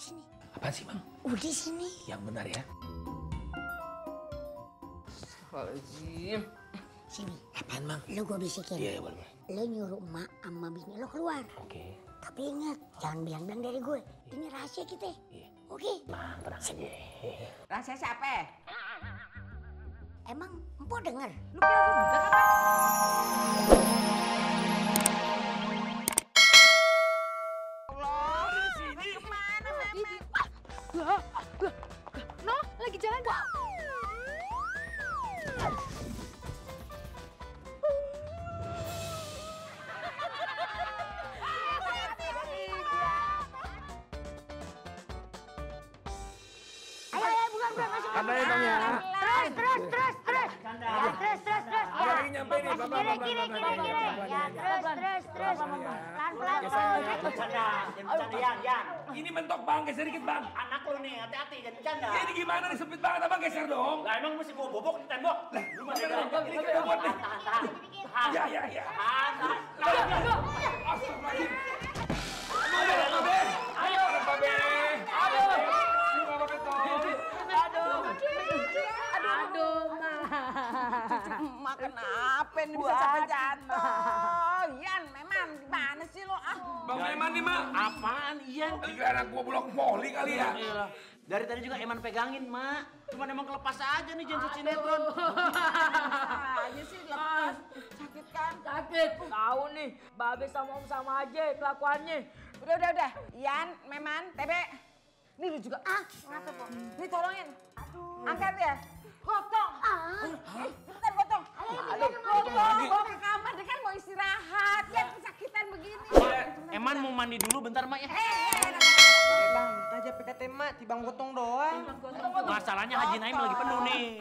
Sini. Apaan sih, Mang? Udah sini. Yang benar ya. Astagfirullahaladzim. Sini. Apaan, Mang? Lo gue bisikin. Iya, boleh. Lo nyuruh emak sama bini lo keluar. Oke. Tapi ingat, jangan bilang-bilang dari gue. Ini rahasia kita. Iya. Oke? Mang, tenang aja. Rahasia siapa? Emang empok denger? Lu kira gue budak apa? Allah, di sini kemana memang? No, lagi jalan. Ayo, bukan masuk. Ada ya, Bang ya. Terus. Ya, terus. Udah lagi nyampe nih, Kiri. Ya, terus. Pelan-pelan. Bercanda, jangan bercanda, Yan. Ini mentok, Bang. Geser dikit, Bang. Anak lu nih, hati-hati, jangan bercanda. Ya, ini gimana nih? Sempit banget, Abang. Geser dong. Lah emang mesti gua bobok di tembok? Lah, lu masih ada. Ini kita buat nih. Tahan. Ya. Tahan. Astagfirullahaladzim. Aduh, Babe. Ayo, Babe. Mak kenapa nih bisa sampai jatuh? Yan, memang gimana sih lo? Bang Eman nih, Mak. Apaan, Yan? Dikira anak gua blok voli kali ya. Iyalah. Dari tadi juga Eman pegangin, Mak. Cuman emang kelepas aja nih jensi sinetron. Aja sih lepas. Sakit kan? Sakit. Tahu nih, Babe sama Om sama aja kelakuannya. Udah. Yan, Meman, Tebe. Nih lu juga. Kenapa, Po? Nih tolongin. Aduh. Angkat ya. Gotong. Cepetan gotong. Gotong. Bawa ke kamar, dia kan mau istirahat. Yan kesakitan begini. Eman mau mandi dulu bentar, Mak ya. Bang, aja PKT Mak, tibang gotong doang. Masalahnya Haji Naim lagi penuh nih.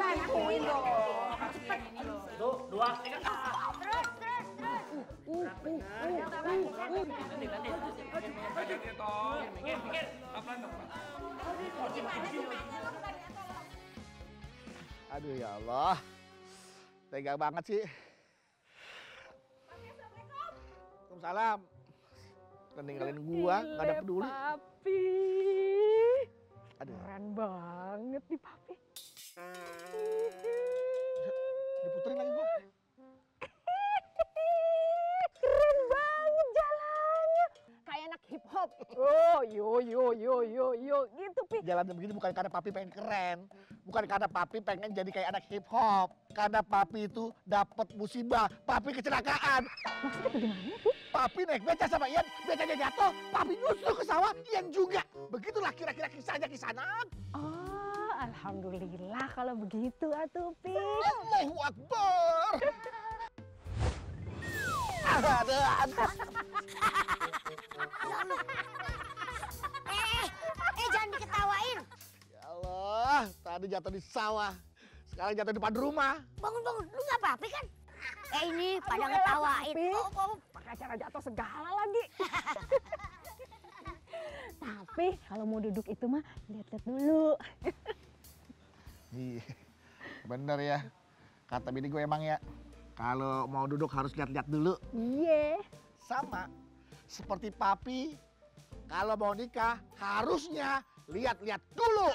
Bantuin dong. Tuh, 2, 3. Aduh ya Allah, tega banget sih. Waalaikumsalam. Udah ninggalin gua, gak ada peduli. Papi. Aduh, Keren banget nih Papi. diputerin lagi gua. Keren banget jalannya. Kayak anak hip hop. Oh, yo gitu Pi. Jalan begini bukan karena papi pengen keren, bukan karena papi pengen jadi kayak anak hip hop. Karena papi itu dapat musibah, papi kecelakaan. Maksudnya bagaimana Pi? Papi naik beca sama Ian, becanya jatuh, papi nyusul ke sawah, Ian juga. Begitulah kira-kira kisahnya Kisanak. Oh, alhamdulillah kalau begitu atuh Pi. Allahu Akbar. Aduh. Jangan diketawain. Ya Allah, tadi jatuh di sawah, sekarang jatuh di depan rumah. Bangun. Lu gak apa-apa kan? Ini pada ngetawain. Pakai acara jatuh segala lagi. Tapi kalau mau duduk itu mah lihat-lihat dulu. Iya, bener ya. Kata bini gue emang ya, kalau mau duduk harus lihat-lihat dulu. Iya. Sama seperti papi, kalau mau nikah harusnya lihat-lihat dulu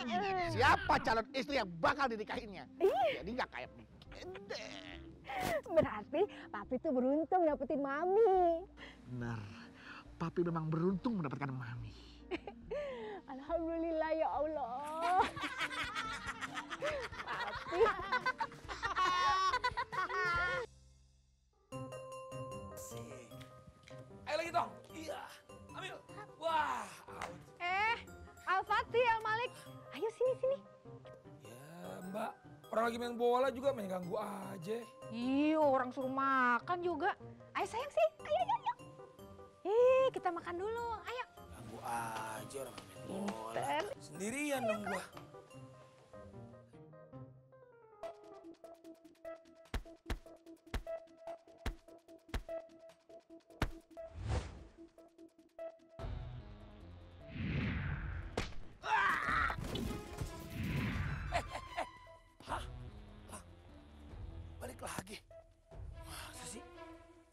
siapa calon istri yang bakal dinikahinnya. Jadi nggak kayak begini. Berarti Papi tuh beruntung dapetin Mami. Bener, papi memang beruntung mendapatkan mami. Alhamdulillah ya Allah. Papi. Ayo lagi dong. Iya. Ambil. Wah, out. Al-Fatih, Al-Malik. Ayo sini. Ya, Mbak. Orang lagi main bola juga main ganggu aja. Iya, orang suruh makan juga. Ayo sayang sih, ayo. Kita makan dulu, ayo. Ganggu aja orang main bola. Sendirian dong gua. Balik lagi. Masa sih?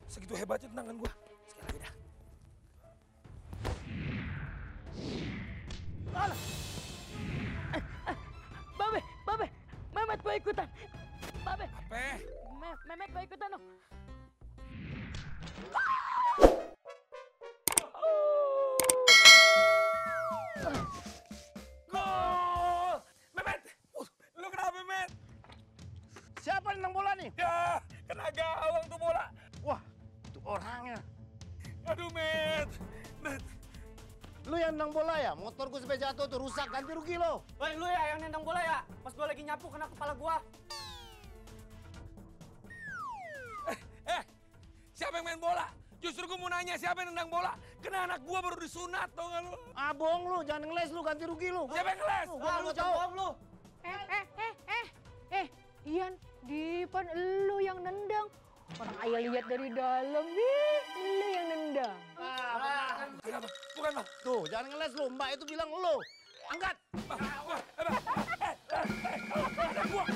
Segitu hebatnya tendangan gua. Sekali lagi dah. mau ikutan. Babe, Apa? Mehmet mau ikutan dong. Gol! Mehmet! Lu kenapa, Mehmet? Siapa yang nendang bola nih? Ya, kena gawang tuh bola. Wah, itu orangnya. Aduh, Met. Met. Lu yang nendang bola ya? Motor gue sampai jatuh tuh rusak, ganti rugi lo. Woi, lu ya yang nendang bola ya? Pas gua lagi nyapu kena kepala gua. Siapa yang main bola? Justru gue mau nanya siapa yang nendang bola. Kena anak gua baru disunat, tau gak lu? Ah, bohong lu, jangan ngeles lu, ganti rugi lu. Siapa yang ngeles? Gua lu jauh. lu. Ian, Dipan, lu yang nendang. Orang ayah lihat dari dalam, lu yang nendang. Kenapa? Bukan, Bang. Tuh, jangan ngeles lu, Mbak itu bilang lu. Angkat. Anak gua.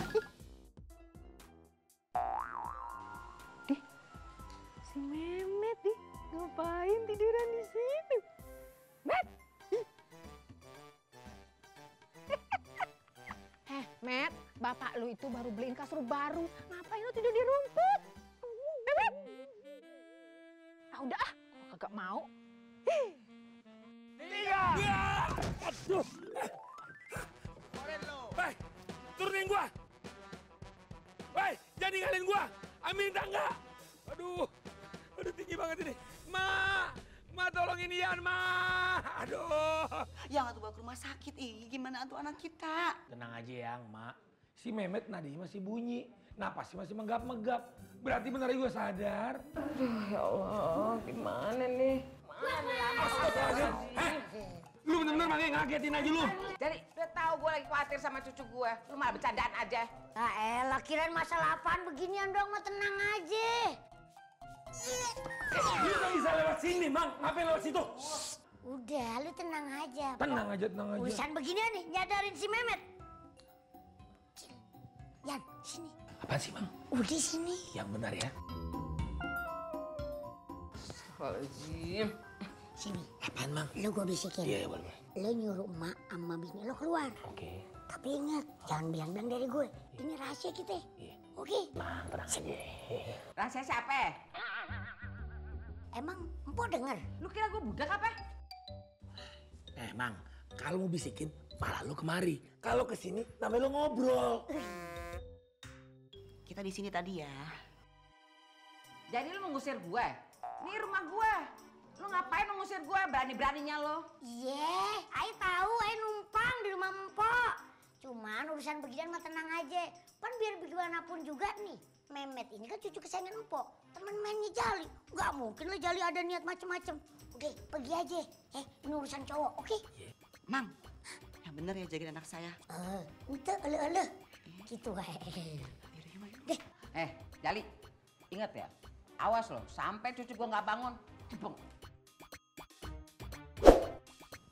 Si Mehmet nih, ngapain tiduran di situ? Met! Met, bapak lu itu baru beliin kasur baru. Ngapain lu tidur di rumput? Mehmet! Ah udah ah, gua kagak mau. Ya! Aduh. Woi, turunin gua. Woi, jangan ninggalin gua. Ambilin tangga. Aduh tinggi banget ini. Ma tolongin Ian, Ma. Aduh. Yang atuh bawa ke rumah sakit, gimana atuh anak kita? Tenang aja yang, Mak. Si Mehmet nadinya masih bunyi. Napasnya masih menggap-menggap. Berarti bentar lagi gua sadar. Ya Allah, gimana nih? Lu bener-bener makanya ngagetin aja lu. Jadi udah tahu gue lagi khawatir sama cucu gue. Lu malah bercandaan aja. Ah elah, kirain masalah apaan beginian dong, mah tenang aja. Lu gak bisa lewat sini, Mang. Ngapain lewat situ? Udah, lu tenang aja. Tenang aja. Urusan beginian nih, nyadarin si Mehmet. Yan, sini. Apaan sih, Mang? Udah sini. Yang benar ya. Astagfirullahaladzim. Sini. Apaan, Mang? Lu gua bisikin. Iya, boleh. Lu nyuruh emak sama bini lu keluar. Oke. Tapi ingat, jangan bilang-bilang dari gue. Ini rahasia kita. Iya. Oke? Mang, tenang aja. Rahasia siapa? Emang empok denger? Lu kira gue budak apa? Mang, kalau mau bisikin, pala lu kemari. Kalau kesini, namanya lu ngobrol. Kita di sini tadi ya. Jadi lu mengusir gue? Ini rumah gue. Lu ngapain mengusir gue? Berani-beraninya lo. Iya, Ai tahu Ai numpang di rumah empok. Cuman urusan beginian mah tenang aja. Kan biar bagaimanapun juga nih, Mehmet ini kan cucu kesayangan empok. Temen mainnya Jali. Nggak mungkin lah Jali ada niat macem-macem. Udah, pergi aja. Ini urusan cowok, oke? Mang, yang bener ya jagain anak saya. Ente ele-ele. Gitu, Deh. Jali, ingat ya. Awas lo, sampai cucu gue nggak bangun. Jebong.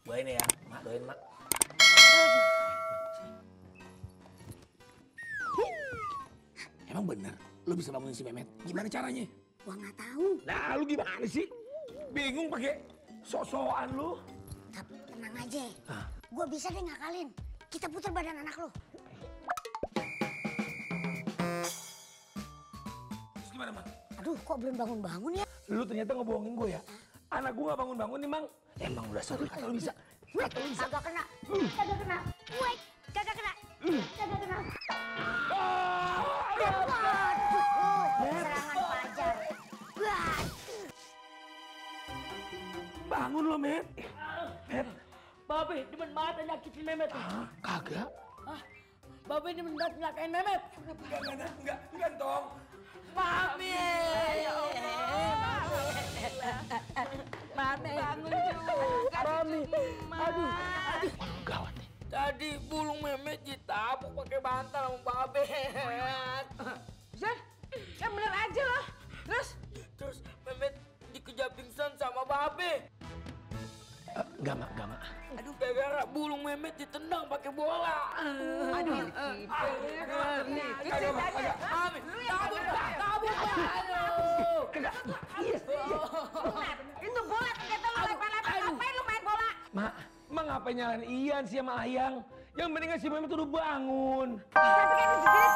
Doain ya, Mak. Doain, Mak. Emang bener lu bisa bangunin si Mehmet? Gimana caranya? Gua nggak tahu. Nah, lu gimana sih? Bingung pakai sok-sokan lu. Tapi tenang aja. Gua bisa deh ngakalin. Kita putar badan anak lu. Terus gimana, Mang? Aduh, kok belum bangun-bangun ya? Lu ternyata ngebohongin gue ya? Anak gue gak bangun-bangun nih, Mang. Emang udah sorry, kata lu bisa. Kata lu bisa. Kagak kena. Kagak kena. Wait, kagak kena. Kagak kena. Serangan fajar. Bangun lo, Met. Met. Babe, demen banget nyakitin Mehmet. Kagak. Babe demen banget nyakain Mehmet. Enggak, Tong. Mami. Ya Allah. Mami. Bangun juga. Mami. Aduh. Gawat nih. Tadi bulung Mehmet ditabuk pakai bantal sama Babe. Zan, yang bener aja lah. Terus Mehmet dikejar pingsan sama Babe. Enggak, Mak. Aduh, gara-gara bulung Mehmet ditendang pakai bola. Aduh, nih, ceritanya. Lu yang tabuk, Pak. Aduh. Itu bola ternyata lu lempar-lempar. Ngapain lu main bola? Mak ngapain nyalain Ian sih sama Ayang? Yang penting si Mehmet udah bangun. Tapi kan dijerit.